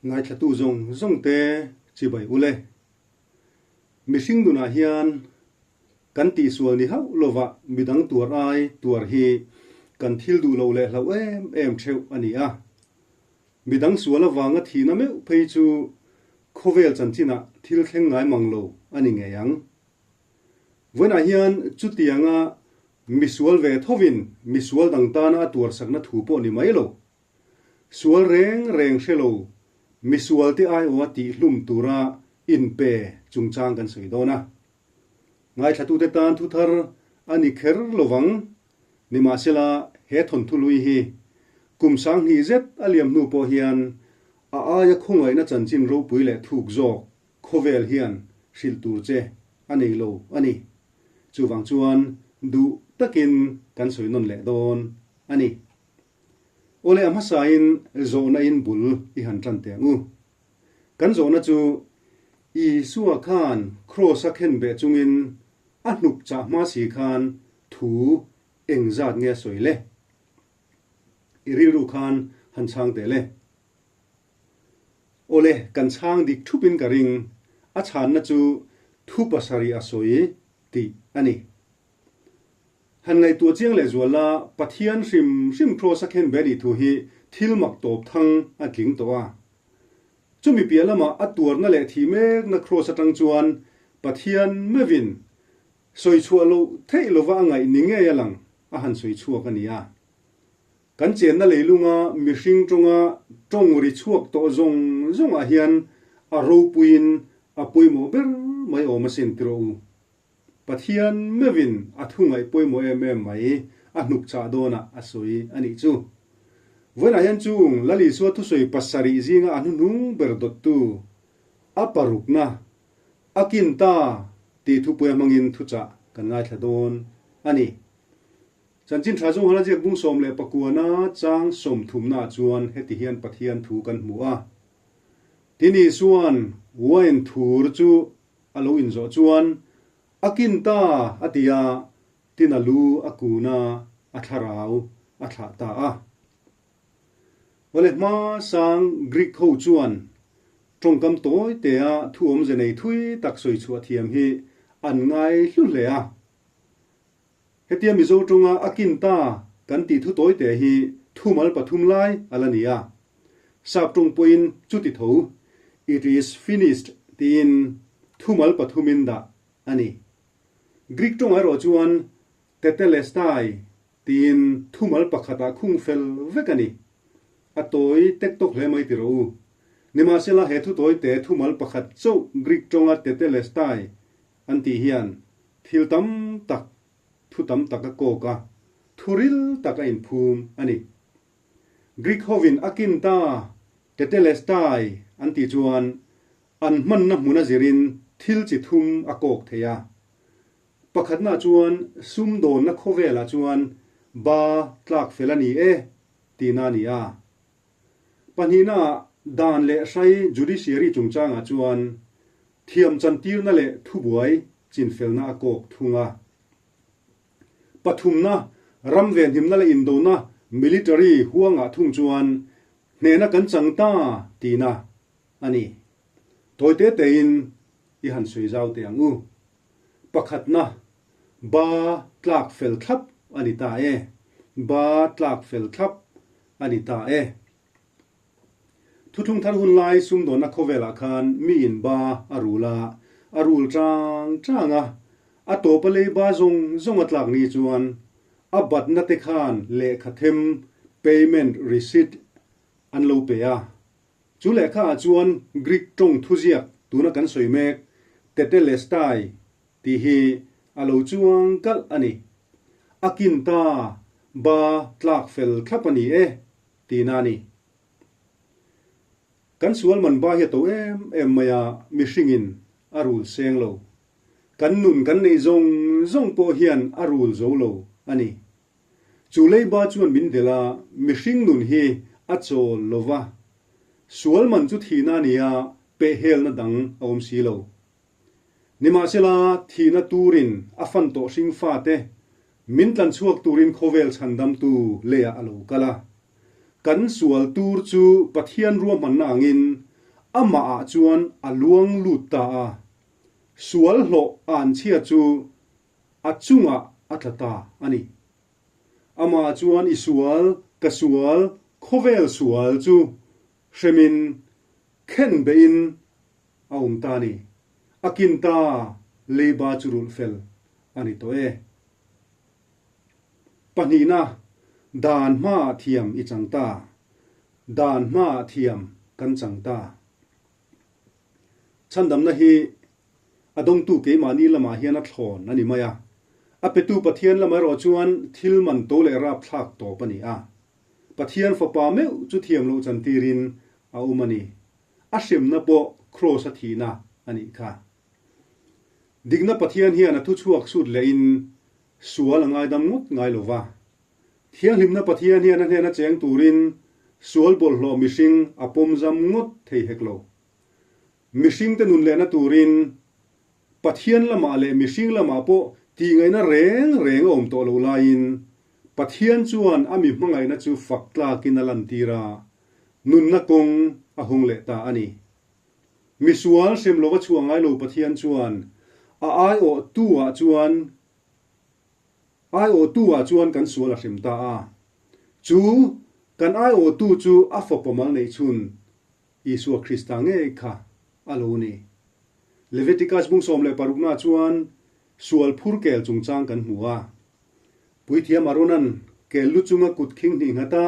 Ngaithlatu zawng zawng te chibai ule. Mihring nunah hian kan tihsual ni hauh lovah midang tuar ai tuar hi kan thil duh loh leh hlauh em em theuh a ni a. Midang sual avanga thihna meuh phei chu khawvel chanchinah thil thleng ngai mang lo a ni ngei ang. Vawiinah hian chutianga misual ve thovin misual dang tana a tuarsakna thu pawh ni mai lo. Sual reng reng hre lo misualte aiawha tihhlum tura inpe chungchang kan sawi dawn a. Ngaithlatute tan thu thar a ni kher lovang. Nimahsela he thawnthu hlui hi kum sanghnih zet a liam hnu pawh hian a aia khawngaihna chanchin ropui leh thuk zawk khawvel hian hrilh tur che a nei lo a ni. Chuvang chuan duh takin kan sawi nawn leh dawn a ni. Awle a hmasain zawhna in bul i han tan teh ang u. Kan zawhna chu Isua khan Kraws a khen beh chungin a hnuk chah hma si khan thu eng zat nge a sawi le? I rilru khan han chhang teh le. Awle kan chhang dik thupin ka ring, a chhanna chu thu pasarih a sawi tih a ni. Han ngaihtuah chiang leh zual la, Pathian hrim hrim Kraws a khen ve nih thu hi thil mak tawp thang a tling tawh a. Chumi piah lamah a tuarna leh thih mekna Kraws atang chuan Pathian meuhin sawi chhuah loh theih lova a ngaih ni ngei a lang a han sawi chhuak a ni a. Kan chenna leilunga mihring tawnga tawng ri chhuak tawh zawng zawngah hian a ropuiin a pawimawh ber mai awm asin ti rawh u. Pathian meuhin a thu ngaih pawimawh em em mai a hnuk chah dawnah a sawi a nih chu. Vawiinah hian chung Lal Isua thusawi pasarih zinga a hnuhnung ber dawttu a parukna a kin ta tih thupuia hmangin thuchah kan ngaithla dawn a ni. Chanchin tha zawng hana ziak bung 19na chang 30naah chuan heti hian Pathian thu kan hmu a. Tin Isua'n wine thur chu A lo inzawh chuan, A kin ta! a ti a, tin a lu a kun a, a thlarau a thlah ta a. Awle hma sang Greek ho chuan tawngkam tawi tea thu awmze nei thui tak sawi chhuah thiam hi an ngai hlu hle a. Hetia Mizo tawnga a kin ta kan tih thu tawi te hi thumal pathum lai a la ni a. Sap tawng pawhin chuti tho, It is finished tiin thumal pathumin dah a ni. Greek tawngah erawh chuan tetelestai tiin thumal pakhatah khung fel vek a ni. A tawi tek tawk hle mai ti rawh u. Nimahsela he thu tawi te thumal pakhat chauh Greek tawnga tetelestai an tih hian thil tam tak, thu tam tak a kawk a, thu ril tak a inphum a ni. Greek hovin a kin ta, tetelestai an tih chuan an hmanna hmun a zirin thil chi thum a kawk thei a. Pakhatna chuan sumdawnna khawvelah chuan ba tlak fel a ni e tihna a ni a. Pahnihnaah dan leh hrai judiciary chungchangah chuan thiam chantirna leh thubuai chinfelna a kawk thung a. Pathumna, ram venhimna leh indona military huangah thung chuan hnehna kan chang ta tihna a ni. Tawi te tein i han sawi zau teh ang u. Pakhatna, ba tlak fel thlap a ni ta e. Ba tlak fel thlap a ni ta e. Thuthlung thar hun lai sumdawnna khawvelah khan miin ba a rul a, a rul chang chang a, a tawpa lei ba zawng zawng a tlak ni chuan a batna te khan lehkha them, payment receipt, an lo pe a. Chu lehkha ah chuan Greek tawng thuziak tuna kan sawi mek tetelestai tih hi a lo chuang kalh a ni. A kin ta ba tlak fel thlap a ni e tihna a ni. Kan sual man ba hi a to em em mai a, mihringin a rul seng lo. Kan nun kan neih zawng zawng pawh hian a rul zo lo a ni. Chu leiba chuan min delh a, mihring nun hi a chawl lo va. Sual man chu thihna a ni a, pehhelna dang a awm si lo. Nimahsela, thihna turin a fan tawh hring fate min tlan chhuak turin khawvel chhandamtu leiah a lo kal a. Kan sual tur chu Pathian ruahmanna angin Amahah chuan a luang lut ta a, sual hlawh anchhia chu a chungah a tla ta a ni. Amah chuan i sual, ka sual, khawvel sual chu hremin khen behin a awm ta a ni. A kin ta, leiba chu rulh fel a ni tawh e. Pahnihna, dan hmaah thiam i chang ta. Dan hmaah thiam kan chang ta. Chhandamna hi a dawngtu keimahni lamah hian a thlawn a ni mai a. A petu Pathian lamah erawh chuan thil man to leh rapthlak tawp a ni a. Pathian fapa meuh chu thiam loh chantirin a awm a ni. A hremna pawh Kraws a thihna a nih kha. Dikna Pathian hian a thuchhuak sut lehin sual a ngaidam ngawt ngai lo va. Thianghlimna Pathian hian a hnena cheng turin sual bawlhhlawh mihring a pawmzam ngawt thei hek lo. Mihringte nun lehna turin Pathian lamah leh mihring lamah pawh tihngaihna reng reng a awm tawh lo laiin Pathian chuan a mi hmangaihna chu fak tlakin a lantir a, nunna kawng a hawng leh ta a ni. Misual hrem lova chhuah ngai lo Pathian chuan a aiawhtu-ah chuan Aiawhtu-ah chuan kan sual a hrem ta a. Chu kan aiawhtu chu a fapa mal neih chhun Isua Krista ngei kha a lo ni. Leviticus bung 16 na chuan sual phur kel chungchang kan hmu a. Puithiam Aaronan kel lu chunga kut khing hnih nghata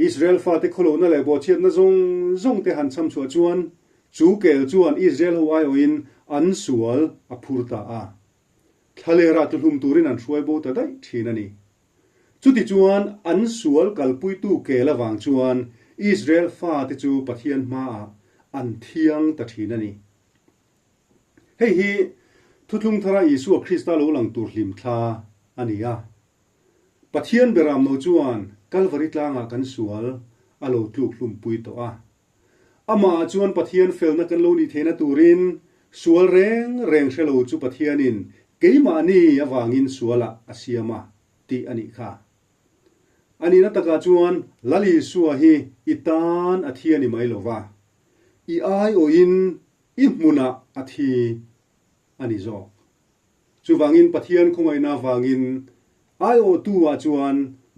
Israel fate khawlohna leh bawhchhiatna zawng zawng te han cham chhuah chuan chu kel chuan Israel ho aiawhin an sual a phur ta a. Thlalerah tluhlum turin an hruai bo ta daih thin a ni. Chutichuan an sual kalpuitu kel avang chuan Israel fate chu Pathian hmaah an thiang ta thin a ni. Hei hi Thuthlung Thara Isua Krista lo lang tur hlimthla a ni a. Pathian beramno chuan Kalvari tlangah kan sual a lo tluk hlumpui tawh a. Amah chuan Pathian felna kan lo nih theihna turin sual reng reng hre lo chu Pathianin keimahni avangin sualah a siam a tih a nih kha. A nihna takah chuan Lal Isua hi i tan a thi a ni mai lo va, i aiawhin i hmunah a thi a ni zawk. Chuvangin Pathian khawngaihna avangin aiawhtu-ah chuan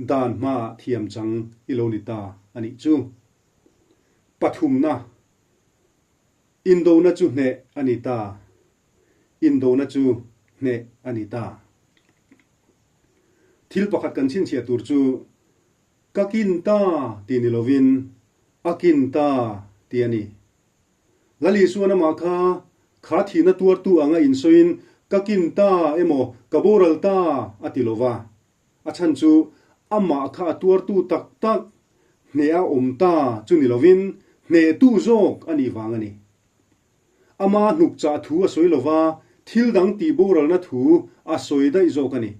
dan hmaah thiam chang i lo ni ta a nih chu. Pathumna, Indona chu hneh a ni ta. Indona chu hneh a ni ta. Thil pakhat kan chhinchhiah tur chu ka kin ta tih ni lovin a kin ta tih a ni. Lal Isuan amah kha kha thihna tuartu anga insawiin ka kin ta emaw ka boral ta a ti lova. A chhan chu amah kha a tuartu tak tak hneh a awm ta chu ni lovin hnehtu zawk a nih vang a ni. Ama hnuk chah thu a sawi lova thil dang tih boralna thu a sawi daih zawk a ni.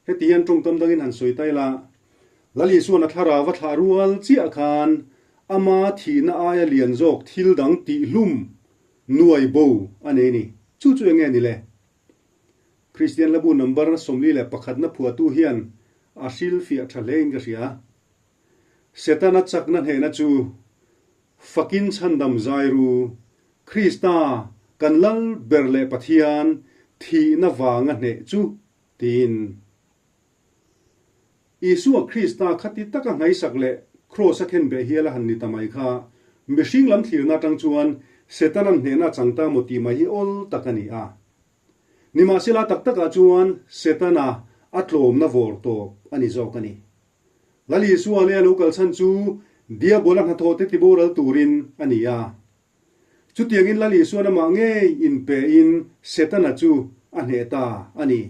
Heti hian tawngtam dangin han sawi ta ila, Lal Isuan a thlarau a thlah rual chiah khan ama thihna aia lian zawk thil dang tihhlum nuai bo a nei a ni. Chu chu eng nge ni le? Kristian hlabu number 41 na phuahtu hian a hrilhfiah tha hle in ka hria. Setana chakna hnehna chu fakin chhandam zai ru, Krista kan Lal ber leh Pathian thihna vanga hneh chu tiin. Isua Krista khati taka hnaisak leh Kraws a khenbeh hial a han ni ta mai kha mihring lam thlirna atang chuan Setana'n hnehna a chang ta maw tih mai hi awl tak a ni a. Nimahsela tak takah chuan Setana a tlawmna vawr tawp a ni zawk a ni. Lal Isua leh a lo kal chhan chu Diabola hnathawhte tiboral turin a ni a. Chutiangin Lal Isuan amah ngei inpein Setana chu a hneh ta a ni.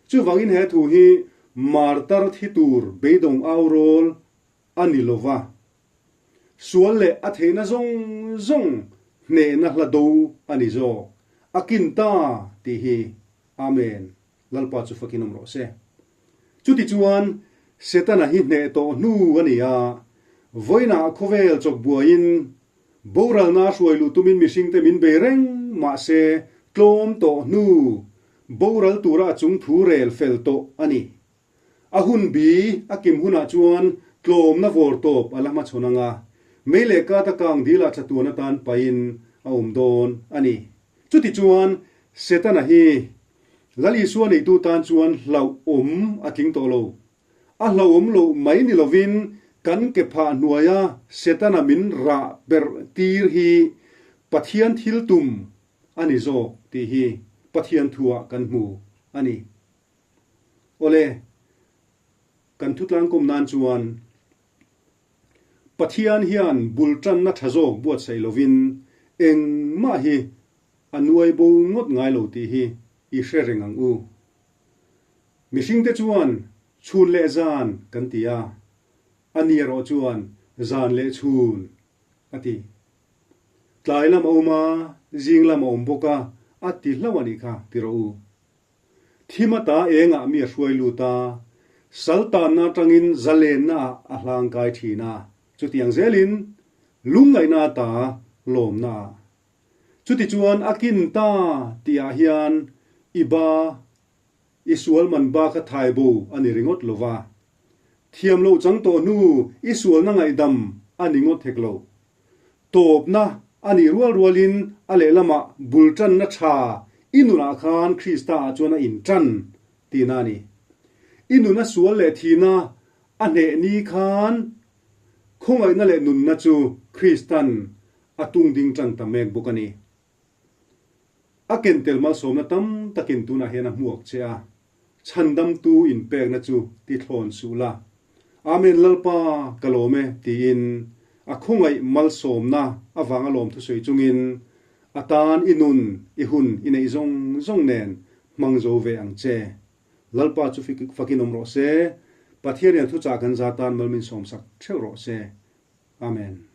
Chuvangin he thu hi martar thi tur beidawng au rawl a ni lo va. Sual leh a theihna zawng zawng hnehna hla do a ni zawk. A kin ta tih hi Amen. Lalpa chu fakin awm rawh se. Chutichuan, Setana hi hneh tawh hnu a ni a, vawiinah khawvel chawkbuaiin boralna a hruai luh tumin mihringte min bei reng mah se tlawm tawh hnu boral tura a chung thu rel fel tawh a ni. A hun bi a kim hunah chuan tlawmna vawr tawp a la hmachhawn ang a. Mei leh kata kang dilah chatuan atan pahin a awm dawn a ni. Chutichuan, Setana hi Lal Isua neitu tan chuan hlauhawm a tling tawh lo. A hlauhawm loh mai ni lovin kan ke phah hnuaia Setana min rah perh tir hi Pathian thil tum a ni zawk tih hi Pathian thuah kan hmu a ni. Awle, kan thutlangkawm nan chuan Pathian hian bul tanna tha zawk buatsaih lovin engmah hi a nuai bo ngawt ngai lo tih hi i hre reng ang u. Mihringte chuan chhun leh zan kan ti a, a ni erawh chuan zan leh chhun a ti. Tlai lam a awm a, zing lam a awm bawk a, a ti hlauh a nih kha ti rawh u. Thim ata engah mi a hruai lut a, sal tanna atangin zalenna ah a hlang kai thin a, chutiang zelin lungngaihna ata lawmna ah. Chutichuan a kin ta tihah hian i ba, i sual man ba kha thai bo a ni ringawt lo va. Thiam loh chang tawh hnu i sualna ngaihdam a ni ngawt hek lo. Tawpna a nih rual rualin a lehlamah bul tanna tha i nunah khan Krista ah chuan a intan tihna a ni. I nuna sual leh thihna a hneh ni khan khawngaihna leh nunna chu Kristan a tung ding tan ta mek bawk a ni. A ken tel malsawmna tam takin tunah hian a hmuak che a, chhandamtu inpekna chu ti thlawn suh la. Amen Lalpa ka lawm e tiin a khawngaih malsawmna avanga lawm thusawi chungin a tan i nun i hun i neih zawng zawng nen hmang zo ve ang che. Lalpa chu fakin awm rawh se, Pathian hian thuchah kan za tan mal min sawmsak theuh rawh se. Amen.